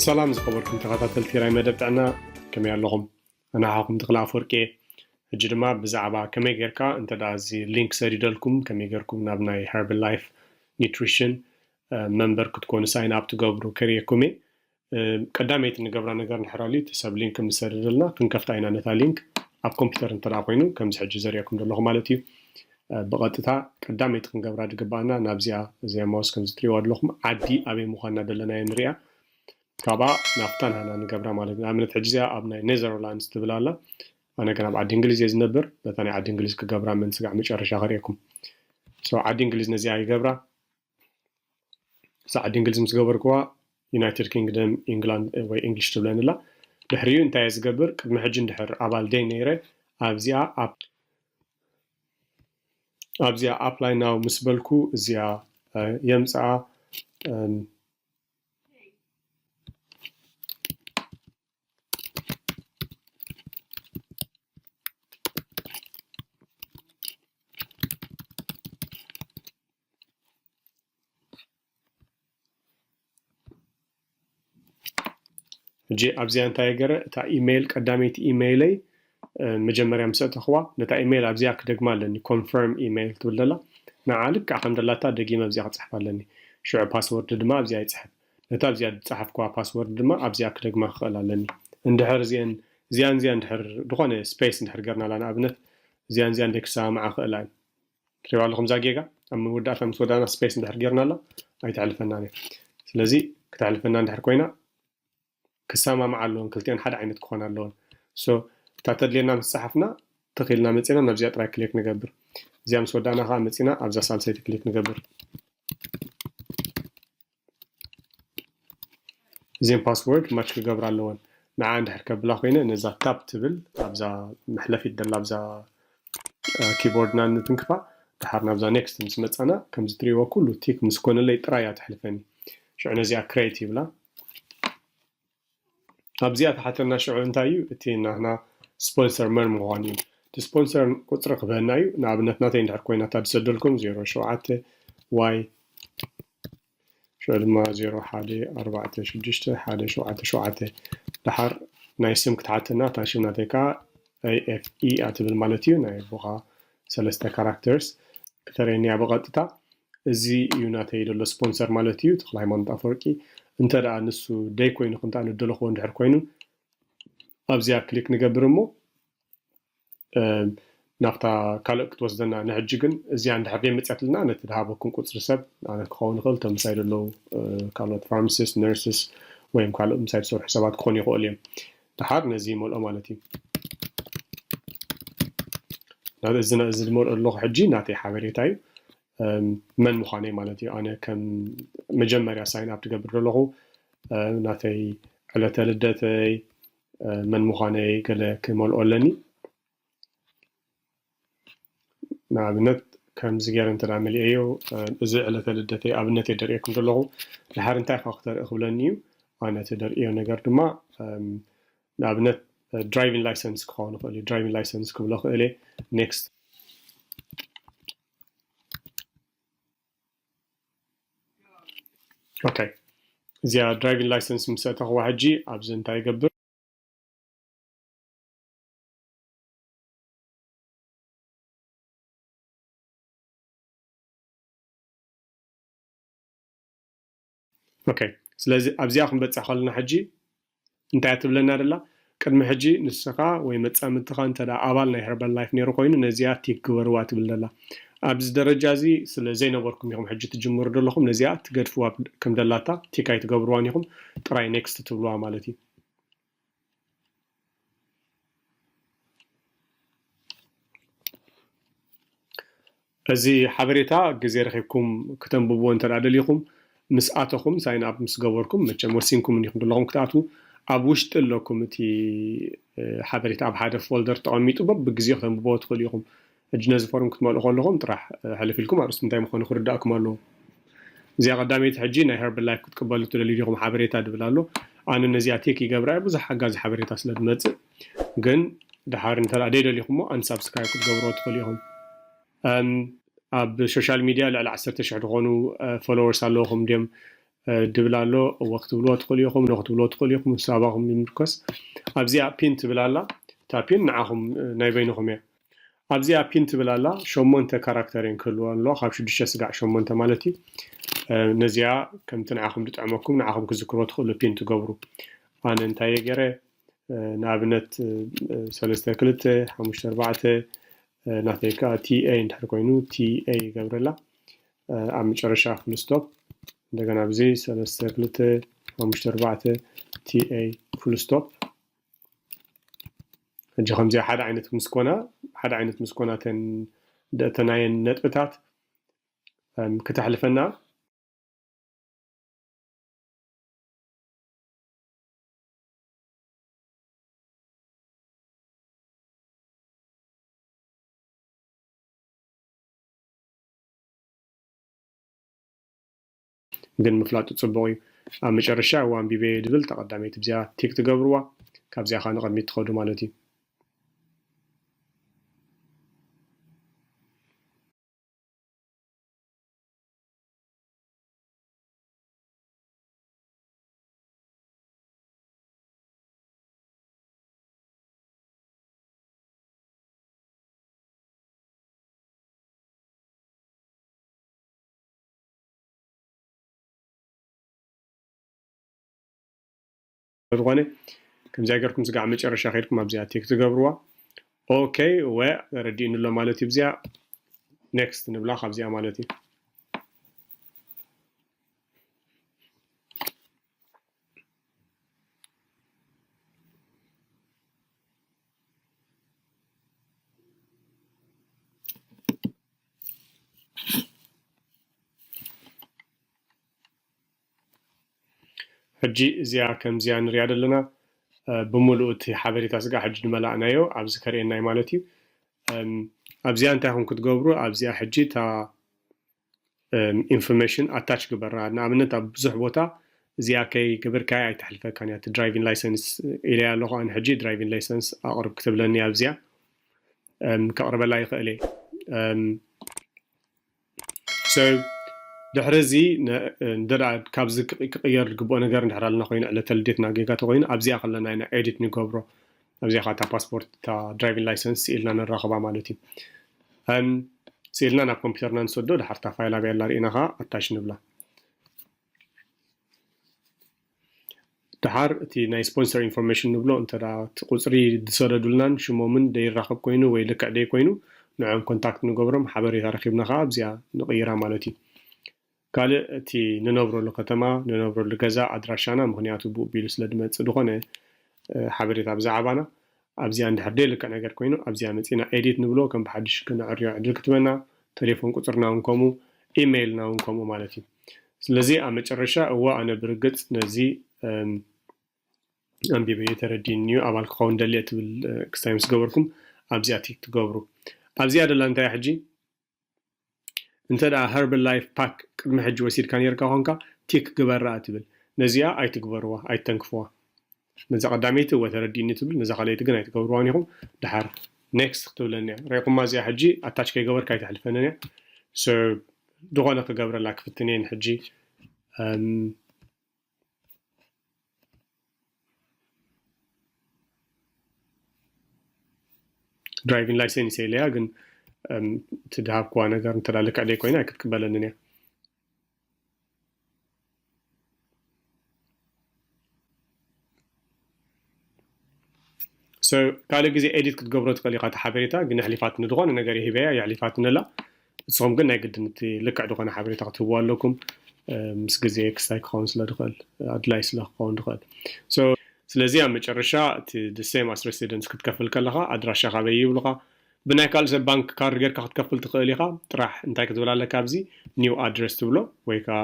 ሰላም ዝኸበርኩም ተኸታተልቲ ናይ መደብ ጥዕና፣ ከመይ ኣለኹም? ኣነ ሓኹም ተኽለ ኣፈወርቂ እየ። ሕጂ ድማ ብዛዕባ ከመይ ጌርካ እንተ ደኣ እዚ ሊንክ ሰዲደልኩም፣ ከመይ ጌርኩም ናብ ናይ Herbalife Nutrition፣ እ፣ መንበር ክትኮኑ ሳይን ኣፕ ትገብሩ ከርእየኩም እየ። እ፣ ቀዳመይቲ ንገብራ ነገር እንድሕር ኣልዩ፣ እቲ ሰብ ሊንክ ምስ ሰደደልና ክንከፍታ ኢና ነታ ሊንክ። ኣብ ኮምፒውተር እንተ ደኣ ኮይኑ፣ ከምዚ ሕጂ ዘርእየኩም ዘለኹ ማለት እዩ። እ፣ ብቐጥታ ቀዳመይቲ ክንገብራ ዝግባኣና ናብዚኣ፣ እዚኣ ማውስ ከምዚ ትሪእዋ ዘለኹም ዓዲ ኣበይ ምዃንና ደለናዮ ንሪኣ። ካብኣ ናብታ ናህና ንገብራ ማለት እዩ። ንኣብነት ሕጂ እዚኣ ኣብ ናይ ኔዘርላንድስ ትብል ኣላ። ኣነ ግን ኣብ ዓዲ እንግሊዝ እየ ዝነብር። በታ ናይ ዓዲ እንግሊዝ ክገብራ መን ስጋዕ መጨረሻ ከርእየኩም። So ዓዲ እንግሊዝ ነዚኣ ይገብራ። እዛ ዓዲ እንግሊዝ ምስ ገበርኩዋ ዩናይትድ ኪንግደም ኢንግላንድ ወይ ኢንግሊሽ ትብለኒ ኣላ። ድሕሪኡ እንታይ እየ ዝገብር? ቅድሚ ሕጂ እንድሕር ኣባል ደይ ነይረ ኣብዚኣ ኣብ ኣብዚኣ ኣፕላይ ናው ምስ በልኩ እዚኣ እ፣ የምፅኣ። እም፣ ሕጂ ኣብዚኣ እንታይ ገረ? እታ ኢሜይል፣ ቀዳመይቲ ኢሜይለይ፣ እ፣ መጀመርያ ምስ ኣእተኽዋ፣ ነታ ኢሜይል ኣብዚኣ ክደግማ ኣለኒ። ኮንፈርም ኢሜይል ትብል ዘላ፣ ንዓ ልክዕ ከም ዘላታ ደጊመ ኣብዚኣ ክጽሕፍ ኣለኒ። ሽዑ ፓስወርድ ድማ ኣብዚኣ ይጽሕፍ። ነታ ኣብዚኣ ዝጸሓፍክዋ ፓስወርድ ድማ ኣብዚኣ ክደግማ ክኽእል ኣለኒ። እንድሕር እዚአን፣ እዚኣን፣ እዚኣን እንድሕር ዝኾነ ስፔስ እንድሕር ገርናላ፣ ንኣብነት፣ እዚኣን፣ እዚኣን ደይ ክሰማምዓ ክኽእላ እየን። ትሪእዋ ኣለኹም እዛ ጌጋ? ኣብ መወዳእታ ምስ ወዳእና ስፔስ እንድሕር ጌርናላ፣ ኣይተሕልፈናን እያ። ስለዚ፣ ክተሕልፈና እንድሕር ኮይና፣ ክሰማምዓ ኣለወን፣ ክልቲኣን ሓደ ዓይነት ክኾና ኣለወን። So፣ እታ ተድልየና ምስ ጸሓፍና፣ ትኽ ኢልና መጺና ናብዚኣ ጥራይ ክሊክ ንገብር። እዚኣ ምስ ወዳእና ከኣ መጺና ኣብዛ ሳልሰይቲ ክሊክ ንገብር። እዚን ፓስወርድ ማች ክገብራ ኣለወን። ንዓ እንድሕር ከብላ ኮይነ ነዛ ታብ ትብል ኣብዛ መሕለፊት ደላ ኣብዛ፣ እ፣ ኪቦርድና እንትንክፋ፣ ድሓር ናብዛ ኔክስት ምስ መጻና፣ ከምዚ ትሪእዎ ኩሉ ቲክ ምስ ኮነለይ ጥራይ እያ ተሕልፈኒ። ሽዑ ነዚኣ ክሬት ይብላ። ኣብዚኣ ተሓተና ሽዑ እንታይ እዩ? እቲ ናህና ስፖንሰር መን ምዃኑ እዩ። እቲ ስፖንሰር ቁጽሪ ክበና እዩ። ንኣብነት ናተይ እንድሕር ኮይና እታ ዝሰደልኩም ዜሮ ሸውዓተ ዋይ፣ ሽዑ ድማ ዜሮ ሓደ ኣርባዕተ ሽዱሽተ ሓደ ሸውዓተ ሸውዓተ። ድሓር ናይ ስም ክትሓተና፣ እታ ሽም ናተይ ከኣ ኤ ኤፍ ኢ እያ ትብል ማለት እዩ። ናይ ኣቦኻ ሰለስተ ካራክተርስ ክተርእየኒ እያ ብቐጥታ። እዚ እዩ ናተይ ዘሎ ስፖንሰር ማለት እዩ፣ ተኽለ ሃይማኖት ኣፈወርቂ። እንተ ደኣ ንሱ ደይ ኮይኑ፣ ክንታ ንደለኽዎ እንድሕር ኮይኑ፣ ኣብዚኣ ክሊክ ንገብር እሞ፣ እ፣ ናብታ ካልእ ክትወስደና። ንሕጂ ግን እዚኣ እንድሕር ደይ መፅያትልና፣ ነቲ ድሃበኩም ቁፅሪ ሰብ፣ ኣነ ክኸውን ይኽእል፣ እቶም ምሳይ ዘለዉ፣ እ፣ ካልኦት ፋርማሲስት፣ ነርስስ፣ ወይም ካልኦት ምሳይ ዝሰርሑ ሰባት ክኾኑ ይኽእሉ እዮም። ድሓር ነዚ ይመልኦ ማለት እዩ። ናብዚ፣ እዚ ዝመልኦ ኣለኹ ሕጂ ናተይ ሓበሬታ እዩ። እም፣ መን ምዃነይ ማለት እዩ። ኣነ ከም መጀመርያ ሳይን ኣፕ ትገብር ዘለኹ፣ እ፣ ናተይ ዕለተ ልደተይ፣ እ፣ መን ምዃነይ ገለ ክመልኦ ኣለኒ። ንኣብነት ከምዚ ገይረ እንተ ደኣ መሊኤዮ፣ እ፣ እዚ ዕለተ ልደተይ ኣብነት እየ ደርእየኩም ዘለኹ። ድሓር እንታይ ኢኻ ክተርኢ ክብለኒ እዩ። ኣነ እቲ ደርእዮ ነገር ድማ፣ እም፣ ንኣብነት ድራይቪንግ ላይሰንስ ክኸውን ይኽእል እዩ። ድራይቪንግ ላይሰንስ ክብሎ ክእል እየ። ኔክስት። ኦኬ፣ እዚኣ ድራይቪንግ ላይሰንስ ምስ ኣእተኽዋ ሕጂ ኣብዚ እንታይ ይገብር? ኦኬ፣ ስለዚ ኣብዚኣ ክንበጽሕ ከለና ሕጂ እንታይ እያ ትብለና ደላ? ቅድሚ ሕጂ ንስኻ ወይ መጻምድትኻ እንተ ደኣ ኣባል ናይ ሄርባል ላይፍ ነይሩ ኮይኑ፣ ነዚኣ ቲክ ግበርዋ ትብል ደላ። ኣብዚ ደረጃ እዚ ስለ ዘይነበርኩም ኢኹም ሕጂ ትጅምሩ ደለኹም፣ ነዚኣ ትገድፍዋ ከም ደላታ ቲክ ኣይትገብርዋን ኢኹም፣ ጥራይ ኔክስት ትብልዋ ማለት እዩ። እዚ ሓበሬታ ግዜ ረኺብኩም ክተንብብዎ እንተ ደኣ ደሊኹም፣ ምስ ኣተኹም፣ ሳይን ኣፕ ምስ ገበርኩም፣ መቸም ወሲንኩም እንዲኹም ዘለኹም ክትኣትዉ፣ ኣብ ውሽጢ ኣለኩም እቲ፣ እ፣ ሓበሬታ ኣብ ሓደ ፎልደር ተቐሚጡ በብግዜኡ ክተንብብዎ ትኽእሉ ኢኹም። ሕጂ ነዚ ፎርም ክትመልኡ ከለኹም ጥራሕ፣ እ፣ ሕልፍ ኢልኩም ኣርእስቱ እንታይ ምዃኑ ክርዳእኩም ኣለዎ። እዚኣ ቀዳመይቲ ሕጂ ናይ ሄርባል ላይፍ ክትቅበሉ ትደልዩ ዲኹም ሓበሬታ ድብል ኣሎ። ኣነ ነዚኣ ቲክ ይገብራ እየ፣ ብዙሕ ሓጋዚ ሓበሬታ ስለ ዝመጽእ። ግን ድሓር እንተ ደኣ ደይደሊኹሞ ኣንሳብስክራይብ ክትገብርዎ ትኽእሉ ኢኹም። እም፣ ኣብ ሶሻል ሚድያ ልዕሊ ዓሰርተ ሽሕ ዝኾኑ፣ እ፣ ፎሎወርስ ኣለውኹም ድዮም? ድብል ኣሎ። እወ ክትብልዎ ትኽእሉ ኢኹም፣ ኖ ክትብልዎ ትኽእሉ ኢኹም። ንሱ ኣባኹም ይምርኮስ። ኣብዚኣ ፒን ትብል ኣላ። እታ ፒን ንዓኹም ናይ በይንኹም እያ። ኣብዚኣ ፒን ትብል ኣላ። ሸሞንተ ካራክተር እየን ክህልዎ ኣለዋ፣ ካብ ሽዱሽተ ስጋዕ ሸሞንተ ማለት እዩ። ነዚኣ ከምቲ ንዓኹም ዝጥዕመኩም ንዓኹም ክዝክርዎ ትኽእሉ ፒን ትገብሩ። ኣነ እንታይ እየ ገይረ? ንኣብነት ሰለስተ ክልተ ሓሙሽተ ኣርባዕተ ናተይ ከዓ ቲ ኤ እንድሕር ኮይኑ ቲ ኤ ይገብረላ። ኣብ መጨረሻ ፉል ስቶፕ። እንደገና ብዚ ሰለስተ ክልተ ሓሙሽተ ኣርባዕተ ቲ ኤ ፉል ስቶፕ። ሕጂ ከምዚኣ ሓደ ዓይነት ምስ ኮና ሓደ ዓይነት ምስ ኮና ተናየን ነጥብታት ክተሕልፈና። ግን ምፍላጡ ፅቡቕ እዩ። ኣብ መጨረሻ እዋ ኣንቢበ ድብል ተቐዳመይቲ ብዚኣ ቲክ ትገብርዋ፣ ካብዚኣ ከዓ ንቐድሚት ትኸዱ ማለት እዩ። ዝኾነ ከምዚኣ ገርኩም ስጋዕ መጨረሻ ከድኩም ኣብዚኣ ቴክ ትገብርዋ። ኦኬ ወ ተረዲእኒ ኣሎ ማለት እዩ። ብዚኣ ኔክስት ንብላ ካብዚኣ ማለት እዩ። ሕጂ እዚኣ ከምዚኣ ንሪኣ ዘለና ብምሉእ እቲ ሓበሬታ ስጋ ሕጂ ንመላእናዮ ኣብዚ ከርእየናይ ማለት እዩ። ኣብዚኣ እንታይ ኹም ክትገብሩ ኣብዚኣ ሕጂ እታ ኢንፎርሜሽን ኣታች ግበራ። ንኣብነት ኣብ ብዙሕ ቦታ እዚኣ ከይገበርካያ ኣይተሕልፈካን እያ። እቲ ድራይቪንግ ላይሰንስ ኢለያ ኣለኹ ኣነ ሕጂ ድራይቪንግ ላይሰንስ ኣቕርብ ክትብለኒ ኣብዚኣ ከቕርበላ ይኽእል እየ። ድሕሪ እዚ እንደ ካብዚ ክቕየር ዝግብኦ ነገር እንድሕር ኣለና ኮይኑ ዕለተ ልደትና ጌጋ ተኮይኑ ኣብዚኣ ከለና ኢና ኤዲት ንገብሮ። ኣብዚኣ ከታ ፓስፖርት እታ ድራይቪንግ ላይሰንስ ኢልና ንራኸባ ማለት እዩ። ስኢልና ናብ ኮምፒውተርና ንሰዶ ድሓርታ ፋይል ኣብያ ኣላ ርኢና ከዓ ኣታች ንብላ። ድሓር እቲ ናይ ስፖንሰር ኢንፎርሜሽን ንብሎ እንተ እቲ ቁፅሪ ዝሰደዱልናን ሽሞምን ደይራኸብ ኮይኑ ወይ ልክዕ ደይ ኮይኑ ንዕም ኮንታክት ንገብሮም ሓበሬታ ረኪብና ከዓ ኣብዚኣ ንቕይራ ማለት እዩ። ካልእ እቲ ንነብረሉ ከተማ ንነብረሉ ገዛ ኣድራሻና ምክንያቱ ብኡ ቢሉ ስለ ድመፅእ ዝኾነ ሓበሬታ ብዛዕባና ኣብዚኣ እንድሕር ደይ ልክዕ ነገር ኮይኑ ኣብዚኣ መፂና ኤዲት ንብሎ ከም ብሓድሽ ክነዕርዮ ዕድል ክትበና ተሌፎን ቁፅርና እውን ከምኡ ኢሜይልና እውን ከምኡ ማለት እዩ። ስለዚ ኣብ መጨረሻ እወ ኣነ ብርግፅ ነዚ ኣንቢበዮ ተረዲእኒ እዩ ኣባል ክኸውን ደልየ ትብል ክስታይ ምስ ገበርኩም ኣብዚኣ ቲክ ትገብሩ። ኣብዚኣ ደላ እንታይ ሕጂ እንተ ደኣ ሀርባል ላይፍ ፓክ ቅድሚ ሕጂ ወሲድካ ነርካ ኮንካ ቲክ ግበራ ትብል ነዚኣ ኣይትግበርዋ ኣይተንክፍዋ። ነዛ ቀዳመይቲ እወ ተረዲእኒ ትብል ነዛ ካልኣይቲ ግን ኣይትገብርዋን ኢኹም። ድሓር ኔክስት ክትብለኒ እያ። ሬኹማ እዚኣ ሕጂ ኣታች ከይገበርካ ኣይተሕልፈንን እያ። ድኾነ ክገብረላ ክፍትንየን ሕጂ ድራይቪንግ ላይሰንስ ኢለያ ግን እቲ ድሃብክዋ ነገር እንተ ልክዕ ደይ ኮይና ኣይክትቅበለንን እያ። ካልእ ግዜ ኤዲት ክትገብሮ ትኽእል ኢኻ እቲ ሓበሬታ ግን ኣሕሊፋትኒ ዝኾነ ነገር የሂበያ የሕሊፋትኒ ኣላ። ንስኹም ግን ናይ ግድን እቲ ልክዕ ዝኾነ ሓበሬታ ክትህብዎ ኣለኩም። ምስ ግዜ ክስታይ ክኸውን ስለ ድኽእል ኣድላይ ስለ ክኸውን ድኽእል። ስለዚ ኣብ መጨረሻ እቲ the same as residence ክትከፍል ከለኻ ኣድራሻ ካበይ ይብሉኻ። ብናይ ካልእ ሰብ ባንክ ካርድ ጌርካ ክትከፍል ትኽእል ኢኻ። ጥራሕ እንታይ ክትብል ኣለካ ኣብዚ ኒው ኣድረስ ትብሎ ወይ ከዓ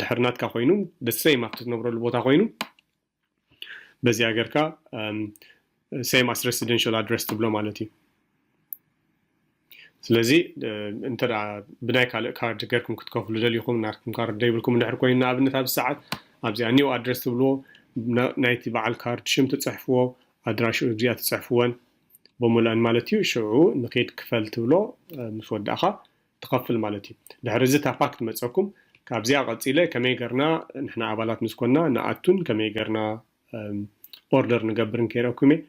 ድሕር ናትካ ኮይኑ the same ኣብቲ ትነብረሉ ቦታ ኮይኑ በዚኣ ጌርካ same as residential address ትብሎ ማለት እዩ። ስለዚ እንተ ብናይ ካልእ ካርድ ጌርኩም ክትከፍሉ ደሊኹም ናትኩም ካርድ ደይብልኩም እንድሕር ኮይኑ ንኣብነት ኣብዚ ሰዓት ኣብዚኣ ኒው ኣድረስ ትብልዎ ናይቲ በዓል ካርድ ሽም ትፅሕፍዎ ኣድራሽኡ እዚኣ ትፅሕፍወን ብምልአን ማለት እዩ። ሽዑ ንኺድ ክፈል ትብሎ ምስ ወዳእኻ ትኸፍል ማለት እዩ። ድሕሪ እዚ እታ ፓክ ትመፀኩም ካብዚኣ ቀፂለ ከመይ ገርና ንሕና ኣባላት ምስ ኮና ንኣቱን ከመይ ገርና ኦርደር ንገብርን ከይረኩም እየ።